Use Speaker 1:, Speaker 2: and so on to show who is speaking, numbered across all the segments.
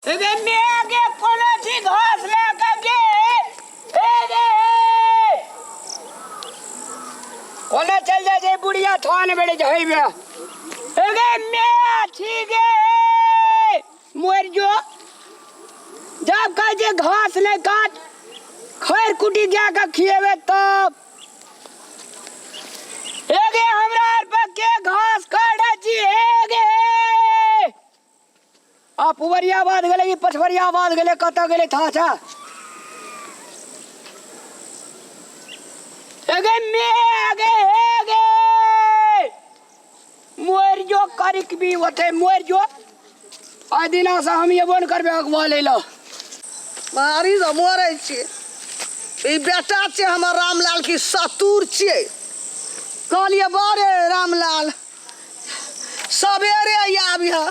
Speaker 1: गे मेघे कोनो छी घास लए कऽ गे हे गे कोना चल जाइ छै बुढ़िया थान बेड़े जइबे हे गे मे छी गे मरि जो जब कहै छै घास नहि काट खैर कुटी जा कऽ खिएबै तब हे गे हमरा आर पर के घास काटै छी हे गे आ पुबरिया बाध गेलै कि पछबरिया बाध गेलै कतऽ गेलै था छा एगे मे आगे एगे मोर जो करिक भी ओते मोर जो आइ दिना से हम एबो ने करबै अगवा लै लए
Speaker 2: मारी से मरै छियै ई बेटा छियै हमर रामलाल की सतुर छियै कहलियै बड़े रामलाल सबेरे आबिह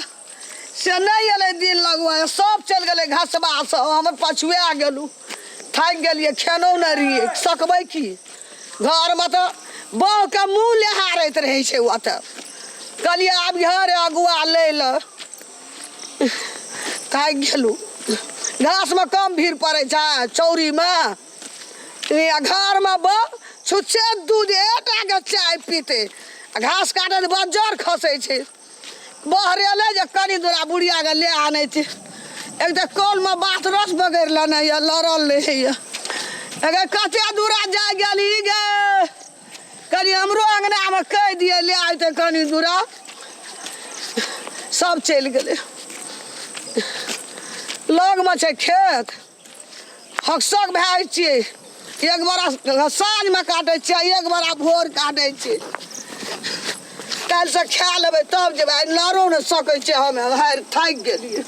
Speaker 2: से नहि एलै दिन लगुआ सब चलि गेलै घसबा सब हमर पछुआ गेलहुँ थाकि गेलियै खेनौ नहि रहियै सकबै की घरमे तऽ बहुके मुँह लेहारैत रहै छै ओतऽ कहलियै आबिह रे अगुआ लै लए थाकि गेलहुँ घासमे कम भीड़ पड़ै छै चौरीमे आ घरमे बहु छुच्छे दूध एकटाके चाय पीतै आ घास काटै तऽ बज्जर खसै छै बहरेलै जे कनि दूरा बुढ़ियाके ले आनै छै एक तऽ कलमे बाथरस बगैर लेने यऽ लड़ल रहैए अगर कते दूरा जाइ गेली गे कनि हमरो अङ्गनामे कहि दियै ले आइते कनि दूरा सब चलि गेलै लगमे छै खेत हकसक भए जाइ छियै एक बड़ा साँझमे काटै छियै एक बड़ा भोर काटै छियै काल्हिसँ खा लेबै तब जेबै आइ लड़ो नहि सकै छियै हम हारि थाकि गेलियै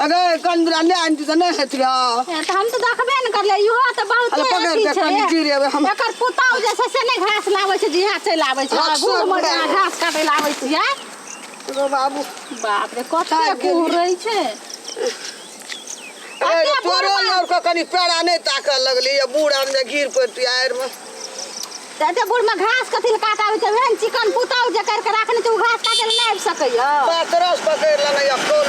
Speaker 2: अगर कनि दूरा ले आनती तऽ नहि हेतियै
Speaker 3: ए, तऽ हम तऽ देखबे ने करलियै इहो तऽ बहुते
Speaker 2: अरे पकड़ि
Speaker 3: अथी
Speaker 2: कऽ
Speaker 3: छै
Speaker 2: कनि गिरेबै हम।
Speaker 3: एकर पुतहु जे छै से नहि घास लाबै छै जिहाँ चलि आबै छै
Speaker 2: हक
Speaker 3: बूढ़
Speaker 2: सक
Speaker 3: मर
Speaker 2: भए गेल।
Speaker 3: घास काटै लए आबै छियै
Speaker 2: गो बाबू
Speaker 3: बाप रे कते
Speaker 2: थाकि गेलियै।
Speaker 3: कुहरै छै
Speaker 2: अरे तोरो और के कनि पेड़ा नहि ताकऽ लगली ये बूढ़ आदमी गिर पड़ती आड़ि मे
Speaker 3: एते बूढ़ में घास कथी लए काटाबै छै ओहन चिकन पुतहु जे करके राखने छै ओ घास काटै लए नहि आबि सकैया
Speaker 2: पातरस पकड़ि लेने ये कौल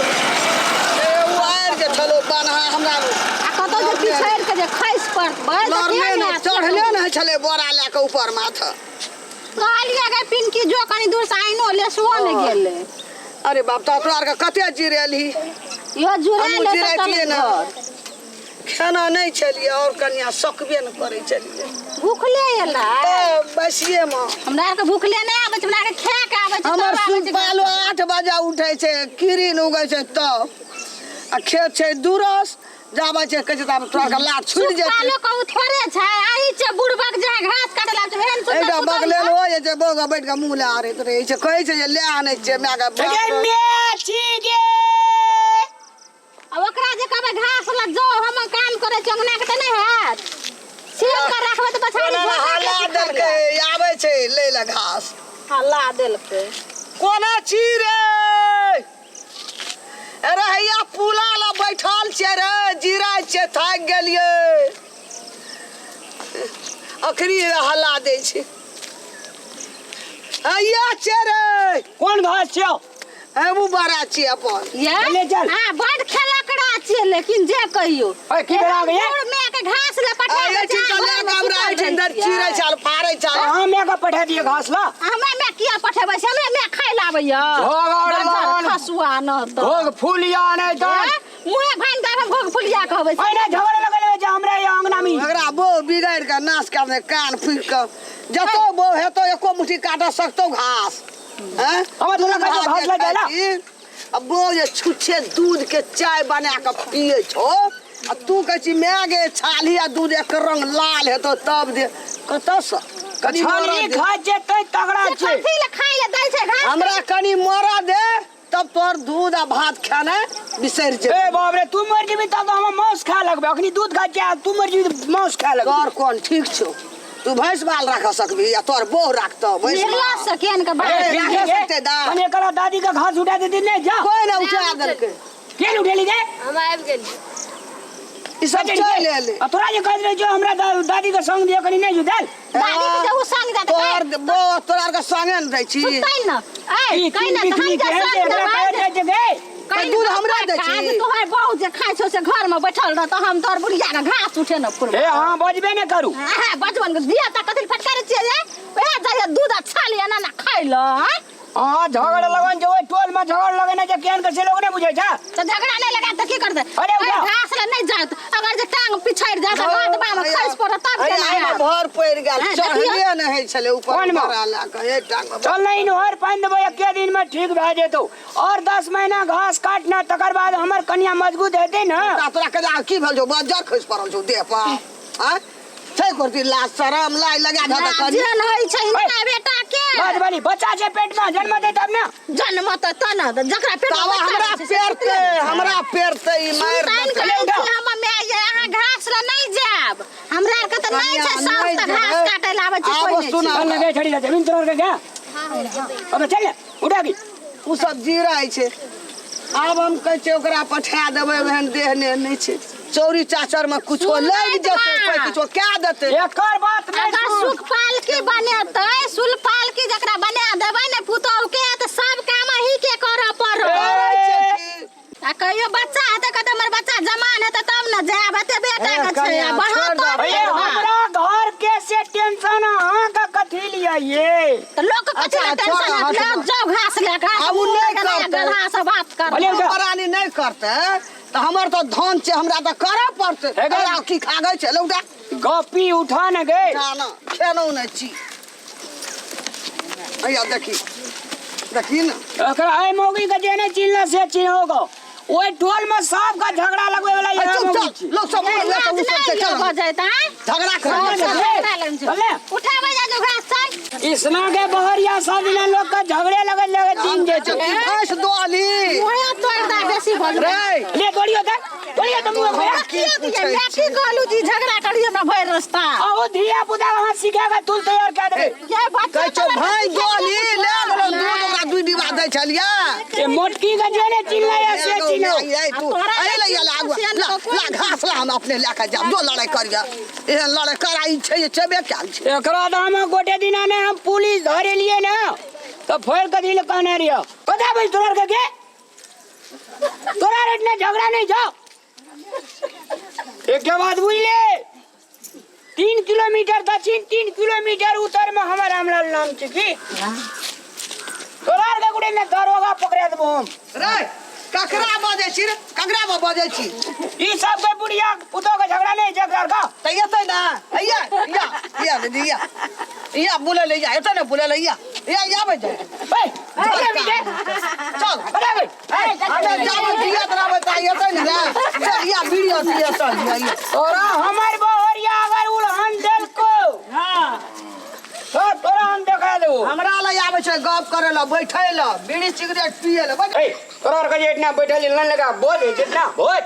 Speaker 2: ए ओ आड़ि जे छलो बन्हा हमरा
Speaker 3: आ कतौ जे पिछड़ि के जे खसि पड़बै तऽ
Speaker 2: लड़ले
Speaker 3: केहन
Speaker 2: नहि
Speaker 3: हैत
Speaker 2: चढ़ले नहि छलै बोरा लए कऽ ऊपर माथ
Speaker 3: कहलियै गे पिनकी जो कनी दूर से आइनो ले सेहो नहि गेलै
Speaker 2: अरे बाप तऽ तोरा आरके कते जिरेलही
Speaker 3: इहो जुड़ा
Speaker 2: हमहूँ
Speaker 3: ले तऽ
Speaker 2: जिरैतियै
Speaker 3: चलै
Speaker 2: ने।
Speaker 3: घर
Speaker 2: खाना नहि छलियै और कनिया सकबे नहि करै छलियै
Speaker 3: भूखले एलै
Speaker 2: तऽ बसिएमे
Speaker 3: हमरा आरके भूखले नहि आबै छै हमरा आरके खाए के आबै छै
Speaker 2: हमर
Speaker 3: तब आबै छै
Speaker 2: सुपालो 8 बजे उठै छै किरिन उगै छै तब आ खेत छै दूरस जाबै छै कहै छै तब तोरा के लात छुटि जेतै
Speaker 3: सुपालो कहू थोड़े छै आही छै बुढ़बक जे घास काटै लागै छै एहन सुन्दर
Speaker 2: एकटा
Speaker 3: सुतल
Speaker 2: बगलेल हो जाइ छै बौआ बैठ के मुँह लहारैत रहै छै कहै छै जे ले आनै छियै माय के
Speaker 1: गे मे छी गे
Speaker 3: आ ओकरा जे कहबै घास लग जो हम काम करै छी अंगना के तऽ नहि हैत सीम कर राखबै तऽ पछाड़ी
Speaker 2: कोना
Speaker 3: झोंका के
Speaker 2: हल्ला
Speaker 3: अथी
Speaker 2: देलकै
Speaker 3: करबै।
Speaker 2: आबै छै लै लए घास
Speaker 3: हल्ला देलकै
Speaker 2: कोना छी रे अरे हैया पुला लग बैठल छियै रे जिराय छियै थाकि गेलियै अखनी हल्ला दै छै हैया छियै रे
Speaker 1: कोन घास छियौ
Speaker 2: हमहूँ बड़ा छियै अपन
Speaker 3: ये
Speaker 1: ले चल।
Speaker 3: हाँ बड खेलकड़ा छियै लेकिन जे कहियो
Speaker 1: ओए, की भेला गे?
Speaker 3: बूढ़ माय के घास ले पठा
Speaker 2: आ,
Speaker 3: दै
Speaker 2: एहिठिन
Speaker 3: छै,
Speaker 2: तऽ लए
Speaker 3: घरमे
Speaker 2: कऽ हमरा
Speaker 3: सुतल
Speaker 2: एहिठिन
Speaker 3: रहै
Speaker 2: दर चिरै
Speaker 3: छियै।
Speaker 2: छल फाड़ै छल
Speaker 1: अहाँ माय के पठा दिअ घास ला
Speaker 3: हमरा माय किया पठेबै से हमरा माय खाय लए आबैया
Speaker 1: घोघ और
Speaker 3: बजर
Speaker 1: लहन।
Speaker 3: खसुआ न तऽ
Speaker 1: घोघ फूलिया नहि तऽ
Speaker 3: ए, मुँहे भानि देब हम घोघ फुलिया कहबै से।
Speaker 1: ओहिना झगड़ा लगल जे हमरा ये अंगना में
Speaker 2: एकरा बो बिगाड़ि कऽ नाश कए दे कान फूकि कऽ जतो बो हेतौ एको मुट्ठी काटऽ सकतौ घास हैं
Speaker 1: हमर दुल्हा कहै छै घास लए जाइ ला।
Speaker 2: आ बो जे छुच्छे दूध के चाय बना कऽ पियै छौ आ तू कहै छी माय गे छाली आ दूध एक रंग लाल हेतौ तब दे कतऽसँ कनि
Speaker 1: छाली
Speaker 2: मरऽ दे।
Speaker 1: खा जेतै तगड़ा
Speaker 3: से
Speaker 1: छै
Speaker 3: कथी लए खाय लए दै छै घास
Speaker 2: हमरा कनि मरऽ दे तब तोहर दूध आ भात खेनाइ बिसरि जेबही
Speaker 1: ए बाप रे तू मरि जेबही तब तऽ हम मांस खाए लगबै अखनी दूध खाइ छियै आ तू मरि जेबही तऽ मांस खाए लगबै
Speaker 2: तोहर कोन ठीक छौ तू भैंस बाल राख सकबही आ तोहर बोह राखतौ भैंस
Speaker 3: निर्लज
Speaker 2: बाल।
Speaker 3: से केहन के
Speaker 1: ए,
Speaker 3: बात
Speaker 2: राखे
Speaker 1: पिंकी गे,
Speaker 2: सकतै दा।
Speaker 1: कनि एकरा दादी के घास उठा देती नहि जा
Speaker 2: कोइ ने उठा देलकै
Speaker 1: के ने उठेली गे
Speaker 4: हम आबि गेली
Speaker 2: ई सब चलि एलै
Speaker 1: आ तोरा जे कहैत रहै जो हमरा दादी के संग दिअ कनि नहि जो देल
Speaker 3: दादी के जे उ संग जात
Speaker 2: तोहर बो तोरा आरके संगे ने दै छी
Speaker 3: सुतै न ए
Speaker 1: ई
Speaker 3: कहि
Speaker 1: तीन
Speaker 3: न तऽ हम
Speaker 1: बिकनी
Speaker 3: जे
Speaker 1: के
Speaker 3: संग
Speaker 1: एकरा
Speaker 3: देबै
Speaker 1: कहैत रहै छै गे
Speaker 2: तऽ दूध हमरा दै छी
Speaker 3: तोहर बहू जे खाइ छौ से घर में बैठल रह तऽ हम तोहर बुढ़िया के घास उठे न फुरबो।
Speaker 1: ए हाँ बजबे ने करू।
Speaker 3: हाँ बचपन के दिया त कथि फटकारे छियै जे ओएह जाइए दूध अच्छा लिया ना ना खाइ ल आँय?
Speaker 1: हाँ झगड़ लगन जो ओहि टोल में झगड़ लगन जे केहन के से लोग नहीं बुझै छै।
Speaker 3: तऽ झगड़ा नहीं लगा तऽ की करतै?
Speaker 1: अरे उठा।
Speaker 3: घास ले नहीं जात, अगर जे टांग पिछड़ि जात तऽ बादबा में खसि पड़त तब
Speaker 2: हैया,
Speaker 3: केना
Speaker 2: एहिमे
Speaker 3: हैत?
Speaker 2: भर पड़ि गेल।
Speaker 3: हँ, देखियौ।
Speaker 2: चढ़ले नहि होइ छलै ऊपर।
Speaker 1: कोनमे?
Speaker 2: ऊपर लए कऽ हे टांग मे।
Speaker 1: चल नहीं नहर पानि देबो, एके दिन में ठीक भए जेतौ। और 10 महीना घास काटना, तकर बाद हमर कनिया मजबूत हेतै ने।
Speaker 2: ता तोरा के की भेल छौ? बज्जर खसि पड़ल छौ देह पर आँय? छै करती लाज शरम लाइ लगा धऽ
Speaker 3: ना,
Speaker 2: कनि।
Speaker 3: जेहन होइ छै हिनका बेटा के।
Speaker 1: लाजवाली बच्चा छै पेट में, जन्म दे तब ने।
Speaker 3: जन्म तऽ त ने तऽ जकरा पेट में
Speaker 2: तब
Speaker 3: बच्चा
Speaker 2: हमरा
Speaker 3: रहै छै, से
Speaker 2: पेरते
Speaker 3: सुतले रहै छै।
Speaker 2: हमरा पेरते ई मारि
Speaker 3: सुनताइन
Speaker 2: देतै।
Speaker 3: कहै छी हमर माय ये, अहाँ घास लए नहि जायब। हमरा आरके तऽ नहि छै
Speaker 2: कनिया,
Speaker 3: साउस
Speaker 2: नहि
Speaker 3: तऽ घास
Speaker 2: जेबै।
Speaker 3: काटै लए आबै छै,
Speaker 2: आब
Speaker 3: कोइ नहि
Speaker 2: सुना।
Speaker 3: छै।
Speaker 1: चल लगे छड़ी जमीन तोड़ के क्या? अबे चल ने, उठा की।
Speaker 2: ओ सब जी रहै छै। आब हम कहै छियै ओकरा पठा देबै, ओहन देह ने नहि छै। चौरी चाचर में कुछो
Speaker 3: सुन
Speaker 2: लागि
Speaker 3: नहि
Speaker 2: जेतै,
Speaker 3: बा।
Speaker 2: कोइ किछो कए देतै।
Speaker 1: एकर बात नहीं
Speaker 3: अगर
Speaker 1: सुन।
Speaker 3: सुख पालकी बनेतै, सुल पालकी जकरा बना देबै ने पुतोहु के, तऽ सब काम अही के करऽ पड़त।
Speaker 2: करै छै की?
Speaker 3: आ कहियो बच्चा हेतै, कहतै हमर बच्चा जवान हेतै तब ने जायब, एते बेटा
Speaker 2: हे,
Speaker 3: के छै,
Speaker 2: कनिया,
Speaker 3: आ बढ़त
Speaker 2: छोड़ि
Speaker 3: तब
Speaker 2: दऽ।
Speaker 1: भैया
Speaker 3: ने।
Speaker 1: हमरा घर के से टेंशन अहाँ के कथी लिया ये?
Speaker 3: तऽ लोक के कथी
Speaker 2: अच्छा,
Speaker 3: लए टेंशन
Speaker 2: छोड़,
Speaker 3: हेतै?
Speaker 2: हट।
Speaker 3: लए जाउ घास लए, घास
Speaker 2: आब ओ
Speaker 3: मुँह
Speaker 2: नहि
Speaker 3: लए कऽ
Speaker 2: करतै।
Speaker 3: गलहा से बात करतै।
Speaker 1: भले उठा।
Speaker 2: परानी नहि करतै तऽ हमर तऽ धन छै, हमरा तऽ करऽ पड़तै।
Speaker 1: हे गे।
Speaker 2: तोरा की खागै छै? लौटा।
Speaker 1: गपी उठा ने गे।
Speaker 2: ना खेलौ नहि छी। हैया देखी देखी ने।
Speaker 1: एकरा एहि मौगी के जे नहि चिन्हला से चिन्होगो। ओहि टोल में सब का झगड़ा लगबे वाला
Speaker 2: ए,
Speaker 1: यहाँ
Speaker 2: चुप
Speaker 1: मौगी
Speaker 2: चल
Speaker 1: छी।
Speaker 2: लोक सब
Speaker 3: ए,
Speaker 2: बोलले तऽ
Speaker 3: लाज
Speaker 2: ओ सब
Speaker 3: नहि
Speaker 2: छै,
Speaker 3: लिअ
Speaker 2: चल
Speaker 3: बजैत, आँय?
Speaker 2: झगड़ा
Speaker 3: सब
Speaker 2: कर।
Speaker 3: सब झगड़ा लगै छै।
Speaker 1: चल ने।
Speaker 3: उठाबै जा जो घास चल।
Speaker 1: इसना के बहरिया सब दिना लोग का झगड़े लगे लगे दिन जे छै।
Speaker 2: भैंस दोली
Speaker 3: मुँहे तोड़ि दे बेसी भऽ
Speaker 2: रे।
Speaker 1: ले तोड़ियो तक, तोड़ियो तो मुँह खोया।
Speaker 2: की
Speaker 3: दियै,
Speaker 2: पूछै
Speaker 3: मैं की कहलू जी झगड़ा करियै हमरा भरि रास्ता।
Speaker 1: आओ धिया पुता वहाँ सिखेगा तुल तैयार कर देबे।
Speaker 3: ये बच्चा
Speaker 2: कहै छौ
Speaker 3: तोरा
Speaker 2: भैंस दोली ले गेलौ दूध,
Speaker 3: नहि।
Speaker 2: ओकरा 2 डिब्बा दै छलियै।
Speaker 1: ए मोटकी के जे ने चिल्लाया से चिन्हो।
Speaker 2: ए तू
Speaker 3: तोरा
Speaker 2: अरे ले ला आगू ला ला घास ला, हम अपने लए कऽ जाब। जो लड़ाइ करिया, एहन लड़ाइ कराई छै जे छेबे कयल छै।
Speaker 1: एकरा दाम गोटे दिना ने हम पुलिस धरे लिए ने तो फेर कथी ले कहने रहियो? कथा बोल तोरा के के? तोरा रेट ने झगड़ा नहीं जाओ। एक के बात बुझ ले, 3 किलोमीटर दक्षिण 3 किलोमीटर उत्तर में हमार रामलाल नाम छै की। तोरा के गुड़े में दरोगा पकड़ा देबो हम।
Speaker 2: रे ककरा बजै छी रे? ककरा में बजै छी?
Speaker 1: ई सब के बुढ़िया पुतोह के झगड़ा नहीं छै एकरा का।
Speaker 2: तऽ एतै ने, हैया या या दीदी या या बुलै ले या एतै ने बुलै ले या या या बजै।
Speaker 1: ए, चल बे,
Speaker 2: चल।
Speaker 1: बता बे।
Speaker 2: हमे जाबै दिया तोरा बता एतै ने रे। चल या बीड़ी और पिया चल या या।
Speaker 1: तोरा हमर बहरिया अगर उलहन देलको
Speaker 2: हां
Speaker 1: तो तोरा हम देखा देबो।
Speaker 2: हमरा लग आबै छै गप करै लए, बैठै लए, बीड़ी सिगरेट पियै लए। बैठ।
Speaker 1: ए तोरा आर के जे इतना बैठल लन लगा बोल जितना बोल।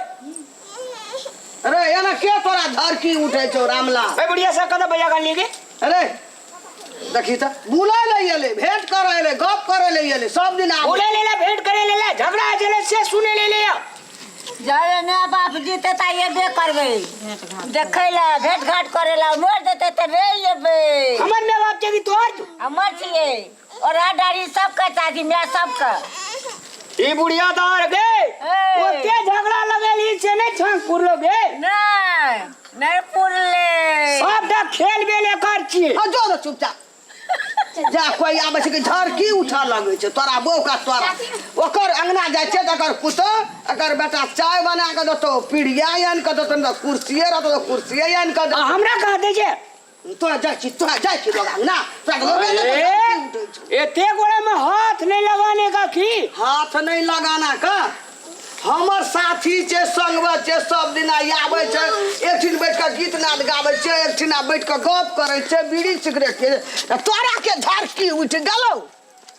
Speaker 2: अरे एना के तोरा धरकी उठै छौ रामलाल?
Speaker 1: ए बुढ़िया से कत बजा गान लिए?
Speaker 2: अरे देखी तऽ बुलै लए एलै, भेंट करै एलै, गप करै लए एलै, सब दिन आबै।
Speaker 1: बोले लेला, भेंट करे लेला, झगड़ा चले से सुने ले ले।
Speaker 4: जाबे माय बाप जीते ता एबे करबै देखै लए, भेंट घाट करै लए। मरि जेतै तऽ नहि एबै।
Speaker 1: हमर माय बाप छै कि तोहर?
Speaker 4: हमर छियै, ओढ़ा डारी सबके चाही, माय सबके।
Speaker 1: ई बुढ़िया दार गे
Speaker 4: ए।
Speaker 1: ओते झगड़ा लगेली से नहीं छांक पुरलो गे।
Speaker 4: नहि नहि पुरले।
Speaker 1: सबटा खेल बेल एकर छियै।
Speaker 2: हाँ, जो ने चुपचाप जा। कोइ आबै छै कि झड़की उठऽ लगै छै तोरा बहू का। तोरा ओकर अंगना जाइ छै तऽ एकर पुतोह एकर बेटा चाय बना कऽ देतौ, पीढ़िया आनि कऽ देतौ, नहि तऽ कुर्सिए रहतौ तऽ कुर्सिए आनि कऽ
Speaker 1: आ
Speaker 2: देतौ।
Speaker 1: हमरा कहाँ दै छै?
Speaker 2: तोरा जाइ छी, तोरा जाइ छी लोग अंगना, तोरा तऽ लोगे नहि
Speaker 1: ए,
Speaker 2: तऽ झड़की उठै छौ।
Speaker 1: एते गोड़े में हाथ नहीं लगाने का की?
Speaker 2: हाथ नहीं लगाना का। हमर साथी छै, संगमे छै, सब दिना आबै छै, एक ठिन बैठ कऽ गीत नाद गाबै छै, एक ठिना बैठ कऽ गप करै छै, बीड़ी सिगरेट के तोरा के झड़की उठि गेलौ।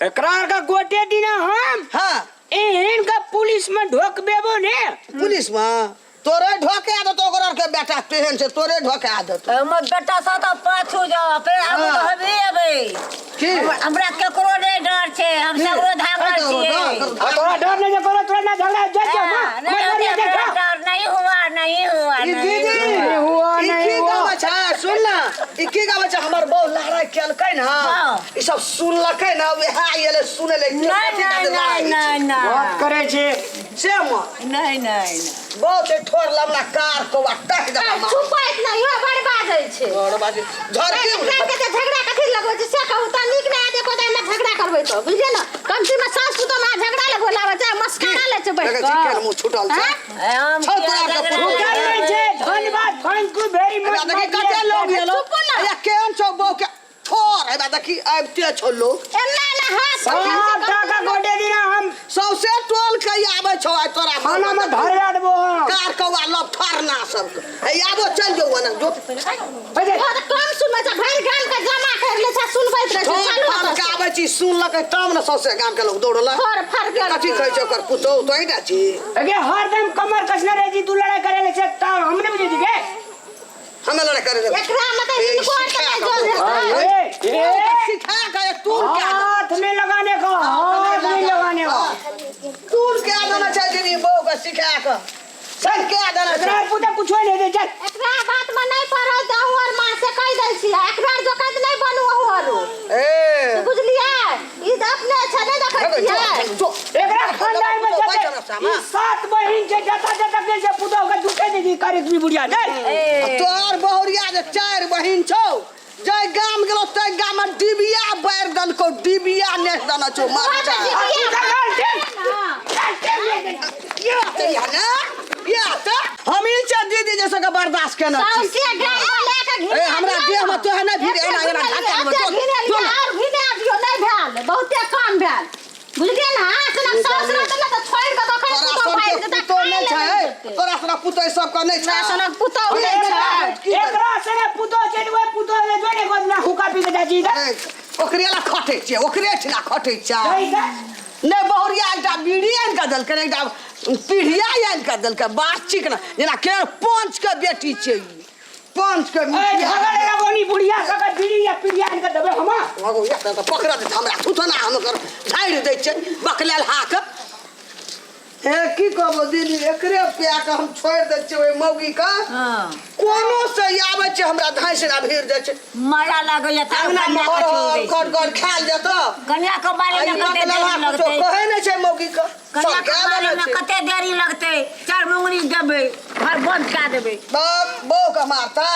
Speaker 1: एकरा आर का गोटे दिना हम
Speaker 2: हाँ
Speaker 1: एहन का पुलिस में ढोक बेबो ने।
Speaker 2: पुलिस में तोरे ढोके देतौ, ओकर आर के बेटा तेहन छै, तोरे ढोके देतौ।
Speaker 4: हमर बेटा सब तऽ पाछू जाओ, फेर आबू
Speaker 2: हाँ।
Speaker 4: तऽ हमही एबै।
Speaker 2: की?
Speaker 4: हमरा केकरो नहि डर छै, हम सगरो धागल छियै।
Speaker 1: आ तोरा डर नहीं जे करो तोरा ना झगड़ा जाइ छै।
Speaker 4: हाँ,
Speaker 1: मां
Speaker 4: नहीं,
Speaker 1: मर मरिया
Speaker 4: हमरा
Speaker 1: जाइ
Speaker 4: डर नहीं हुआ, नहीं हुआ,
Speaker 2: ई
Speaker 4: नहीं
Speaker 2: दीदी
Speaker 4: हुआ।
Speaker 1: हुआ,
Speaker 2: ई
Speaker 1: नहीं
Speaker 2: की
Speaker 1: हुआ।
Speaker 2: गाबै छै? सुन ना, ई की गाबै छै? जे हमर बहू लड़ाई केलकै ने,
Speaker 4: हाँ।
Speaker 2: ई सब सुनलकै ने, वएह एलै सुनै ले।
Speaker 4: नहीं नहीं नहीं नहीं
Speaker 1: बात
Speaker 4: नहीं।
Speaker 1: करै छी।
Speaker 2: से माँ।
Speaker 4: नहीं नहीं।
Speaker 2: बहुत ठोर लमना कार कौआ टक दे।
Speaker 3: छुपैत नहि हो, बड़ बाजै छै।
Speaker 2: घर बाजी झड़की।
Speaker 3: एकरा के जे झगड़ा कथी लगबै छै से कहू तऽ नीक नहि हैत। एको दिन झगड़ा करबै तऽ बुझलियै ने, कमती में सास पुतोह में झगड़ा लगबै लाबै छै, मस्कारा लै छै बैठ
Speaker 2: देखै छी
Speaker 3: कऽ।
Speaker 2: केहन मुँह छूटल छै।
Speaker 3: हैं?
Speaker 4: हम
Speaker 2: छौ तोरा के
Speaker 4: झगड़ा
Speaker 1: छूटल नहि छै। धन्यवाद, thank you very
Speaker 2: एकरा
Speaker 1: मच।
Speaker 2: देखी कते लोग एलो।
Speaker 3: चुप ने।
Speaker 2: अया केहन छौ बहू के ठोर, एकरा देखी आबिते छौ लोग।
Speaker 3: एना एना हाथ
Speaker 1: सब टाका गोटे दिना हम
Speaker 2: सौसे टोल के आबै छौ आइ तोरा।
Speaker 1: खाना में धरवा देबो हम।
Speaker 2: कार कौआ लव ठरना सबके। हे आबो, चल जो ना जो।
Speaker 1: अरे,
Speaker 3: ओ तऽ कम सुनबै छै, भरि गाम के जमा कर ले छै, सुनबैत रहै छै।
Speaker 2: ठोर
Speaker 3: चलू
Speaker 2: फाड़
Speaker 3: एतऽ
Speaker 2: के
Speaker 3: से।
Speaker 2: आबै छी, सुनलकै तब ने सौसे गाम के लोग दौड़ल।
Speaker 3: फर फर के
Speaker 2: कथी कहै छै ओकर पुतोहु तो ना छी।
Speaker 1: अगे हरदम कमर कसने रहै छी, तू लड़ाई करे ले छै तब हम नहि बुझै छी के।
Speaker 2: हमे लड़ाई करे ले?
Speaker 3: एकरा में तऽ
Speaker 2: ए,
Speaker 3: हिनको आर के
Speaker 2: सिखा
Speaker 3: नहि
Speaker 2: कऽ
Speaker 3: जोर
Speaker 2: बोल।
Speaker 3: हेतै।
Speaker 1: ए, ए,
Speaker 2: सिखा के तू के
Speaker 1: हाथ नहीं लगाने का, हाथ नहीं लगाने का।
Speaker 2: तू के देना छै दीदी, बहू के सिखा के चल के देना
Speaker 1: एकरा
Speaker 2: छै।
Speaker 1: पुता कुछो नहीं दे, चल।
Speaker 3: एकरा बात में नहि पड़ल तऽ अहूँ आर माँ से कहि दै छियै, एकरा आर जोकैत नहि बनू अहूँ आर।
Speaker 2: ए
Speaker 3: बुझलियै? ई तऽ अपने छै, नहि देखै छियै?
Speaker 2: जो
Speaker 1: एकरा खानदान में
Speaker 2: बैठ
Speaker 1: जते
Speaker 2: ना सामा।
Speaker 1: ई सात बहिन छै, जता जता के छै पुतोह के दुखे दे दी करे भी बुढ़िया नहीं।
Speaker 2: तोहर बहुरिया जे चारि बहिन छौ, जै गाम गेलो तै गाम में डिबिया बारि देलकौ, डिबिया ने देने छौ मार।
Speaker 1: आ तू चल चल चल चल।
Speaker 2: ये तऽ या ने ये तऽ हम ई छै दीदी जे सबके बर्दाश्त केने छी।
Speaker 3: सौंसे गाम में लए कऽ घिना
Speaker 2: ए, हमरा
Speaker 3: दियौ
Speaker 2: देह में
Speaker 3: ने।
Speaker 2: तोहे नहि भिड़े, एना एना ढाका देबै,
Speaker 3: एते
Speaker 2: चल,
Speaker 3: घिनेलियै,
Speaker 2: चल।
Speaker 3: आओर घिना दियौ, नहि भेल, बहुते कम भेल, बुझलियै ने? अहाँ सनक साउस रहतै ने तऽ छोड़ि कऽ कखन
Speaker 2: तोरा
Speaker 3: पुतोह
Speaker 2: सनके
Speaker 3: भागि जेतै,
Speaker 2: पुतोह
Speaker 3: खाय
Speaker 2: नहि
Speaker 3: लए
Speaker 2: छै।
Speaker 3: नहि देतै।
Speaker 2: तोरा सनक पुतोह सबके नहि छै।
Speaker 3: हमरा सनक पुतोह नहि छै।
Speaker 1: एकरा से पुतोह छै ओए पुतोह ले जो ने गोदना हुक्का पी के जाइ छी इधर।
Speaker 2: ए, ओकरे ला खटै छियै, ओकरे ठिना खटै छियै।
Speaker 1: सही छै।
Speaker 2: नहि, बहुरिया एकटा बीड़ी आनि कऽ देलकै, एकटा पीढ़िया आनि कऽ देलकै। बात ठीक ने, जेना के पंच के बेटी छै ई, पंच के
Speaker 1: ए झगड़े लगोनी बुढ़िया सबके बीड़ी या पीढ़िया आनि के देबै हम।
Speaker 2: भगो, या तऽ पकड़ देत हमरा थुथना, हम ओकर झाड़ि दै छै बकलेल हाक। हे की कहबो दीदी, एकरे पिया के हम छोड़ि दै छियै ओहि मौगी के।
Speaker 4: हाँ।
Speaker 2: कोनो से आबै छै हमरा धाँसि ना भीड़ जाइ छै।
Speaker 4: माया लागैया तऽ
Speaker 2: अंगना मे
Speaker 4: कन्या के
Speaker 2: हर
Speaker 4: छोड़ि
Speaker 2: हर
Speaker 4: दै
Speaker 2: कर
Speaker 4: छी।
Speaker 2: कर खायल जेतऽ।
Speaker 4: कन्या के बारे
Speaker 2: आ ई
Speaker 4: में कते
Speaker 2: बकलेल
Speaker 4: देरी
Speaker 2: हा कुछो
Speaker 4: लगतै?
Speaker 2: कहै नहि छै मौगी के।
Speaker 4: कन्या
Speaker 2: सब
Speaker 4: के
Speaker 2: कए
Speaker 4: बारे
Speaker 2: देने
Speaker 4: में
Speaker 2: छै।
Speaker 4: कते देरी लगतै? चार मुंगरी देबै, घर बंद कए देबै।
Speaker 2: बाप बहू के मारतै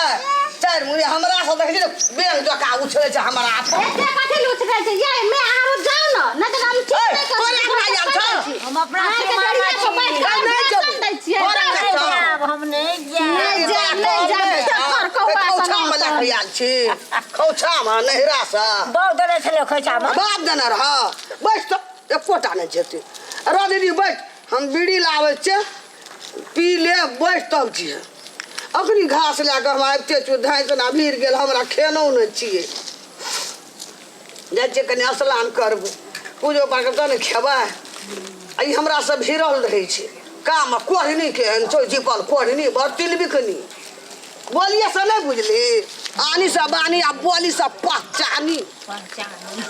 Speaker 2: चारि मुड़ी? हमरा से देखै छी ने बेंग जकाँ उछलै छै हमरा पर।
Speaker 3: एते कथी लुचकै छै? ये मैं अहाँ जाउ ने, नहि तऽ हम ठीक
Speaker 2: ए,
Speaker 3: नहि करबै।
Speaker 2: तोरे अंगना आयल छौ?
Speaker 4: हम अपना
Speaker 3: अहाँके
Speaker 4: सीमा
Speaker 3: डरिया
Speaker 4: में
Speaker 3: पर
Speaker 4: छी।
Speaker 3: बैठ कऽ
Speaker 2: नहि
Speaker 3: भाषण
Speaker 2: जेबै।
Speaker 3: दै छियै।
Speaker 2: तोरे
Speaker 3: जाउ।
Speaker 2: अंगना
Speaker 4: नहि
Speaker 2: छौ।
Speaker 4: जायब, हम नहि जायब।
Speaker 3: नहि जायब, नहि जायब, थर कौआ
Speaker 2: खौछामे लए कऽ आयल छी, खौछामे नैहरा से।
Speaker 4: बाउ देने छलै खोइछामे।
Speaker 2: बाप देने रह। बैठ तऽ, एकोटा नहि जेतै। रह दीदी, बैठ, हम बीड़ी लाबै छियै, पी ले, बैठ तब जिहे। अखनी घास लए कऽ हम आबिते छियै, धाँसि ना भीड़ गेल, हमरा खेनौ नहि छियै। जाइ छियै कनि स्नान करबै, पूजो पाठ करबै तब ने खेबै। आ ई हमरा से भिड़ल रहै छै काम। कोढ़नी केहन छौ, जीपल कोढ़नी, बड़ तिलबिकनी। बोलिए से नहि बुझली, आनी से बानी आ बोली से पहचानी।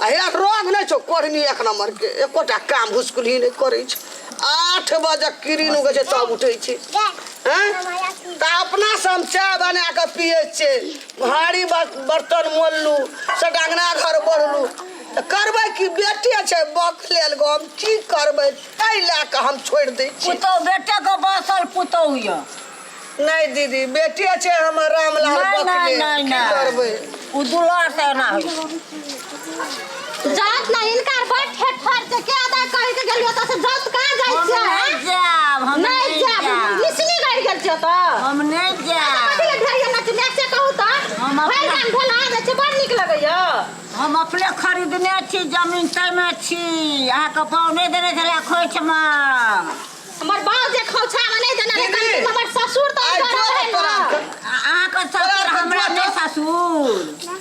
Speaker 2: आ हे रोग नहि छौ कोढ़नी एक नंबर के, एकोटा काम भुसकुली नहि करै छै। 8 बजे किरिन उगै छै तब उठै छै। हैं तऽ अपना से हम चाय बना कऽ पियै छियै, हाड़ी बर्तन मोललू, सबटा अंगना घर बढ़लू, तऽ करबै की? बेटे छै बकलेल गो, हम की करबै? ताहि लए कऽ हम छोड़ि दै छियै।
Speaker 4: पुतहु बेटे के बसल पुतहु यऽ।
Speaker 2: नहि दीदी, बेटे छै हमर रामलाल।
Speaker 4: नहि नहि।
Speaker 2: बकलेल।
Speaker 4: नहि।
Speaker 2: की
Speaker 4: नहि।
Speaker 2: करबै?
Speaker 4: ओ दुलार से एना होइ छै।
Speaker 3: जात ना इनकार बड़ ठेठ फाड़ छै। के अदा कहि के गेलियो तऽ से जात कहाँ जाइ
Speaker 4: हम
Speaker 3: छियै?
Speaker 4: नहि जायब, हम
Speaker 3: नहि
Speaker 4: नहि
Speaker 3: जायब?
Speaker 4: जायब।
Speaker 3: निसनी गड़ि गेल छियै तऽ।
Speaker 4: हम नहि
Speaker 3: कथी
Speaker 4: जायब।
Speaker 3: ले ढेरिया नचने से कहू तऽ?
Speaker 4: हम
Speaker 3: भरि
Speaker 4: अपना-
Speaker 3: गाम भेला जाइ छै, बड़ नीक लगैया।
Speaker 4: हम अपने खरीदने छी जमीन, ताहिमे छी। अहाँके पाव नहि देने छलै खोइछमे।
Speaker 3: हमर बाप जे खोछा में नहि देने रहै।
Speaker 2: दीदी,
Speaker 3: कम से कम हमर ससुर तऽ
Speaker 2: आइ
Speaker 3: उधर
Speaker 2: जो
Speaker 3: रहै
Speaker 2: तोरा
Speaker 3: ने।
Speaker 4: अहाँके ससुर
Speaker 2: तोरा
Speaker 4: हमरा
Speaker 2: जो
Speaker 4: नहि
Speaker 2: तो-
Speaker 4: ससुर।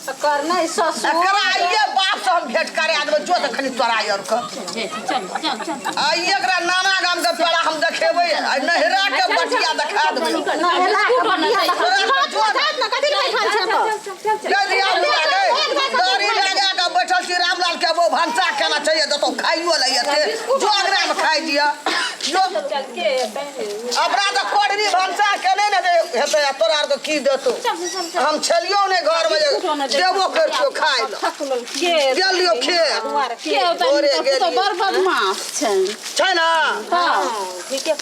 Speaker 3: कर नहि ससुर।
Speaker 2: एकरा आइये बाप से हम भेंट करा देबै, जो तऽ खाली तोरा आर के।
Speaker 3: चल चल चल।
Speaker 2: आइ एकरा नाना गाम के पेड़ा हम देखेबै, आ नैहरा के बटिया देखा देबै।
Speaker 3: नहेला के बटिया देखा।
Speaker 2: तोरा
Speaker 3: जात ने, कथी ले बैठल छै तऽ?
Speaker 2: जय दिया गई दरी लगा के बैठल छी रामलाल के वो भन भनसा केना चाहिए देतौ खाइयो लै एते जो अंगना में खाइ दिया जो अपना तऽ कोढ़नी भनसा केने ने हेतै आ तोरा आरके की देतौ हम छलियौ ने घरमे जे देबो करितियौ खाइ लए गेलियौ खेत
Speaker 3: के
Speaker 2: भोरे गेलियौ।
Speaker 3: बड़ बदमाश छै
Speaker 2: छै ने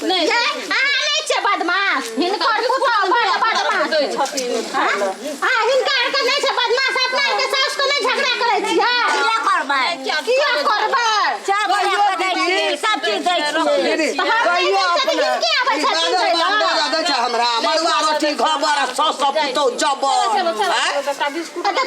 Speaker 3: नहि अहाँ नहि छै बदमाश हिनकर पुतोह बड़ बदमाश छथिन अहाँ हिनका आरके नहि छै बदमाश अपना आरके सासु के नहि झगड़ा करै छियै
Speaker 4: किया करबै
Speaker 3: किया करबै
Speaker 4: चाह बना कऽ दै छियै सब चीज दै छियै
Speaker 2: दीदी
Speaker 3: तऽ हम नहि
Speaker 2: कहियो
Speaker 3: दै छियै तऽ
Speaker 2: अपने
Speaker 3: हिनके आबै
Speaker 2: ई
Speaker 3: छथिन
Speaker 2: बादर
Speaker 3: दै
Speaker 2: बाप
Speaker 3: लए।
Speaker 2: दादा दै छै हमरा मड़ुआ रोटी घबर आ सौ सौ पुतौह जबर आँय?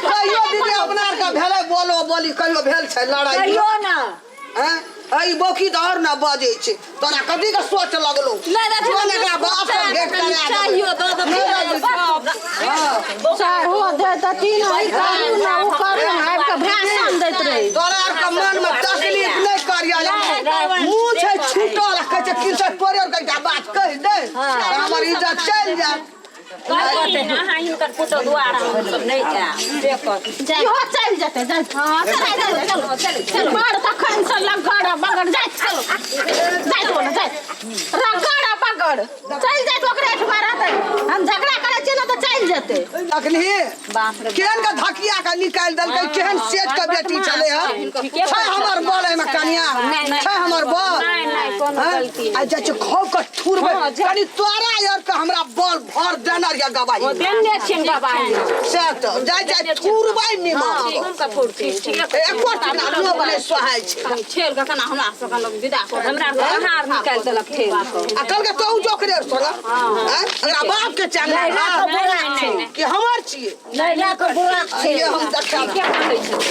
Speaker 2: कहियो दीदी अपना आरके भेलै बोलो बोली कहियो भेल छै लड़ाइ
Speaker 4: कहियो ना
Speaker 2: आँय? आ ई बौकी तऽ आओर ने बजै छै तोरा कथी के सोच लगलो जो ने एकरा बाप से भेंट करा देबै। नहि हाँ।
Speaker 3: साढ़ो दे देथिन ई करू ने ओ करू ने आबि कऽ भाषण दैत रही
Speaker 2: तोरा आरके मनमे तकलीफ नहि करिया मुँह छै छूटल आ कहै छै की छै तोरे आरके एकटा बात कहि दे तऽ हमर इज्जत चलि जायत
Speaker 5: अहाँ हिनकर पुतोह दुआरा हमसब नहि जायब से कहत
Speaker 3: इहो चलि जेतै जाइ हँ चलू चलू चलू चलू बड़ तखन से लगड़ बगड़ जाइ चलू जाइ तो ने जाइ रगड़ बगड़ चलि जाइत ओकरे एठमा रहतै हम झगड़ा करै छियै ने तऽ चलि जेतै
Speaker 2: अखनी केहन के धकिया के निकालि देलकै केहन सेठ के बेटी छलै हँ छै हमर बल एहिमे कनिया छै हमर बल
Speaker 5: नहि नहि कोनो
Speaker 2: हँ?
Speaker 5: गलती
Speaker 2: आ जाइ छै खौ के थुरबै कनि तोरा यार के हमरा बल भर देने रहिया गवाही
Speaker 5: देने छियनि गवाही
Speaker 2: से तऽ जाइ जाइ थुरबै निमन
Speaker 5: हुनका थोड़ती
Speaker 2: एको टिना लोक नहि सोहाइ छै
Speaker 3: ठेल कऽ केना हमरा सबके लोक विदा कऽ
Speaker 5: हमरा अहाँ आर निकालि देलक ठेल कऽ
Speaker 2: आ कहलकै तोहू जोकरे सोना आँय? एकरा बाप के चंगा
Speaker 4: नैहरा के बुरा छै
Speaker 2: कि हमर छियै
Speaker 4: नैहरा के बुरा छै
Speaker 2: ये हम देखा
Speaker 5: के कहै छै